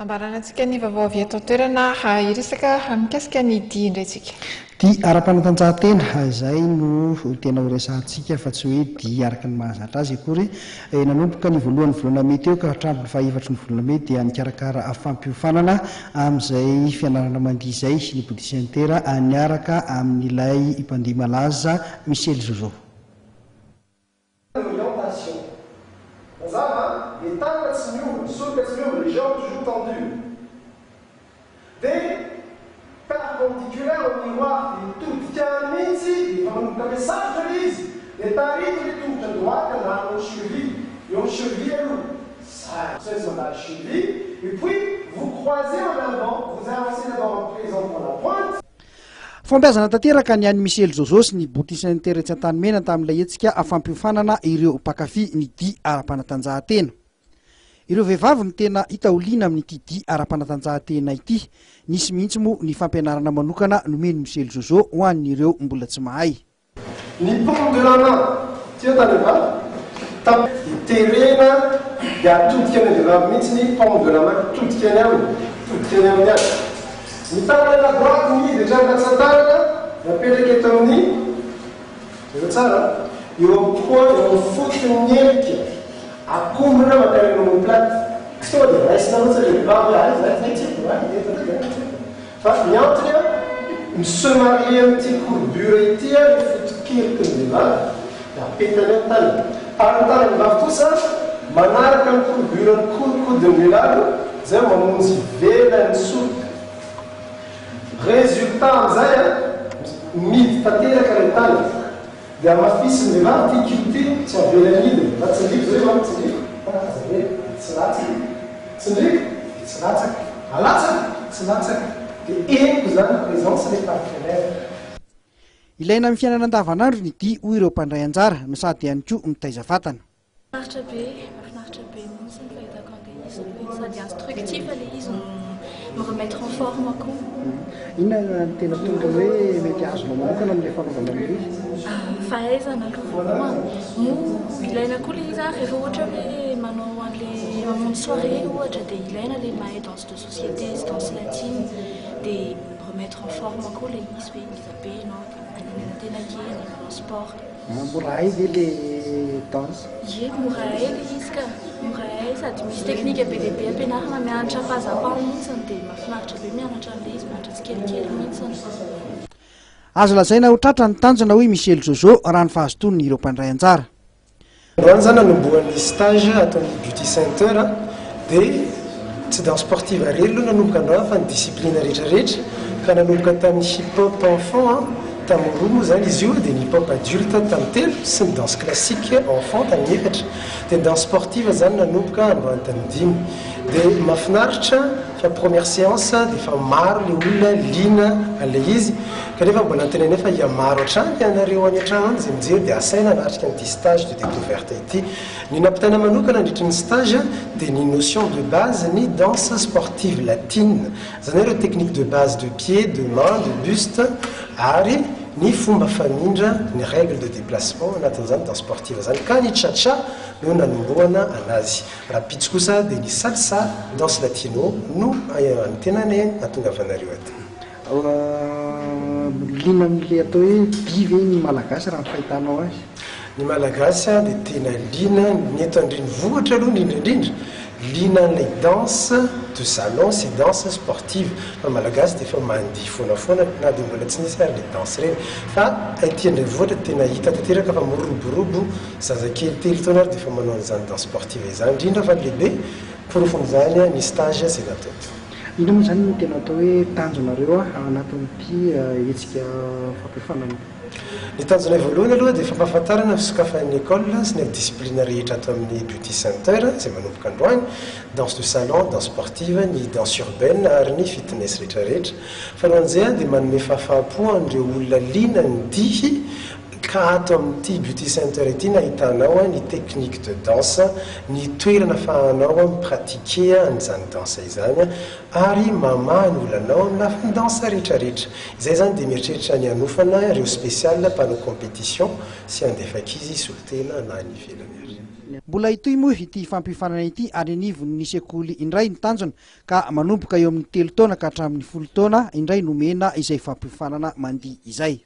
Ambaranantsika ny vaovao avy eto an-toerana, hiresaka mikasika ny dihy indray tsika. Dihy ara-panatanjahantena, izay no tena horesahantsika fa tsy hoe dihy araka ny mahazatra azy akory. Nanomboka ny voalohan'ny volana mey teo ka hatramin'ny fahaefatry ny volana mey dia nikarakara fampiofanana amin'izay fianarana mandihy izay ny Body Center niaraka amin'ilay mpandihy malaza Michel Jojo. Orientation. Mazava an? Le tanana tsy miova, ny soroka tsy miova, les jambes toujours tendues. Dia perpendiculaire au miroir, dia mitodika any mihitsy, dia efa manomboka miha-sarotra ilay izy, dia tarito ilay tongotra droite andalo amin'ny cheville, eo amin'ny cheville aloha, zay, tsy maintsy mandalo cheville, et puis vous croisez en avant, vous avancez d'abord en présent pour la pointe, Fahombiazana tanteraka ny an'i Michel Jojo sy ny Bouti Center etsy Antanimena tamin'ilay hetsika fampiofanana ireo mpankafy ny dihy ara-panatanjahantena. Ireo vehivavy no tena hita ho liana amin'ity dihy ara-panatanjahantena ity. Nisy mihitsy moa ny fampianarana manokana nomen'i Michel Jojo ho an'ireo mbola tsy mahay. Ny paume de la main, ty tany vehivavy, tap terena dia atodika any am-behivavy mihitsy ny paume de la main, todika any aminy, todika any aminy any. Ny tanana droite mihidy hatrany ratsan-tanana dia apetraka eto amin'ny, jereo tsara, eo amin'ny point, eo amin'ny foton'ny helika, akombona mankany amin'ny omoplate. Tsy tonga dia raisina fotsiny ilay vehivavy hoe aiza, aiza, aiza, eto, aiza, eto, aiza, eto. Fa ny antony an, mi se marier amin'ity courbure ity an ny foto-keliky ny vehivavy, dia apetany eo ny tanany. Ary ny tanan'ny vehivavy kosa manaraka ny courbure ny coude-ny lehilahy aloha, izay vao mamonjy ivelan'ny soroka. Résultat amin'izay an, mihidy tanteraka ilay tanana. Dia hamafisin'ny vehivavy ity kilo ity, tsy avelany hidina. Raha tsindriko izao ianao, tsindriko, aza avela, dia tsy latsaka. Tsindriko, dia tsy latsaka. Alatsaka, tsy latsaka. Dia henoko izany présence ilay partenaire. Ilaina amin'ny fiainana andavanandro ny dihy hoy ireo mpandray anjara no sady ihany koa mitaiza vatana. Mahafinaritra be, mahafinaritra be mihitsy ny fahitako an'ilay izy hoe sady instructif ilay izy no mi-remettre en forme koa. Inona no tena tombony hoe mety azonao manokana amin'ilay fanaovana an'ilay izy? Fahaizana aloha voalohany, moa ilaina koa ilay izy rehefa ohatra hoe manao an'ilay mamonjy soirée ohatra dia ilaina ilay mahay danse de société sy danse latine dia mi-remettre en forme koa ilay izy hoe ngeza be ianao dia manenana tena kely, manao sport. Mora hay ve le danse? Ie, mora hay le izy ka, mora hay sady misy teknika be dia be ampianarina, mianatra pas à pas mihitsy dia mahafinaritra be mianatra an'ilay izy, mianatra tsikelikely mihitsy. Azo lazaina ho tratra ny tanjona hoy Michel Jojo raha ny fahazotoan'ireo mpandray anjara. Androany zany nanombohan'ny stage ato amin'ny Beauty Center dia tsy danse sportive irery aloha nanomboka androany fa ny discipline rehetra rehetra ka nanomboka tamin'ny hip hop enfant tamin'ny roa moa zany izy io dia ny hip hop adulte tamin'ny telo sy ny danse classique enfant tamin'ny efatra dia ny danse sportive zany nanomboka androany tamin'ny dimy dia mahafinaritra fa première séance dia efa maro le olona liana an'ilay izy Kanefa mbola antenainay fa hihamaro hatrany ianareo any an-trano any izay mijery dia asaina hanatrika an'ity stage de découverte ity. Ny nampitaina manokana nandritry ny stage dia ny notion de base ny danse sportive latine, izany hoe ireo technique de base de pied, de main, de buste ary ny fomba famindra ny règle de déplacement anatin'izany danse sportive izany ka ny cha-cha no nanombohana anazy. Rahampitso kosa dia ny salsa, danse latino no antenanay hahatongavanareo aty. Liana amin'ilay atao hoe dihy ve ny Malagasy raha ny fahitanao azy? Ny Malagasy dia tena liana, ny eto an-drenivohitra aloha indrindra indrindra, liana an'ilay danse de salon sy danse sportive. Fa ny Malagasy dia efa mandihy foana foana na dia mbola tsy nisy ary ilay danse ireny. Fa ety an-drenivohitra dia tena hita tanteraka fa miroborobo, zazakely 3 taona ary dia efa manao an'izany danse sportive izany, indrindra fa ny lehibe, porofon'izany ny stage izay natao teo. Inona moa izany no tena atao hoe tanjonareo ao anatin'ity hetsika fampiofanana ity? Ny tanjonay voalohany aloha dia fampahafantarana ny fisokafan'ny école sy ny discipline rehetra ato amin'ny Beauty Center izay manomboka androany, danse de salon, danse sportive, ny danse urbaine ary ny fitness rehetra rehetra. Faharoan'izay dia manome fahafaham-po an'ireo olona liana ny dihy. Ka ato amin'ity Beauty Center ity no ahitanao ny technique de danse, ny toerana afahanao mi-pratiquer an'izany danse izany ary mamaha ny olanao amin'ny lafiny danse rehetrarehetra. Izay izany dia mieritreritra ny hanofana ireo spécial mpanao compétition sy handefa ankizy hisolo tena na any ivelany ary. Mbola hitohy moa ity fampiofanana ity any anivon'ny sekoly indray ny tanjona ka manomboka eo amin'ny 3 taona ka hatramin'ny 10 taona indray nomena izay fampiofanana mandihy izay.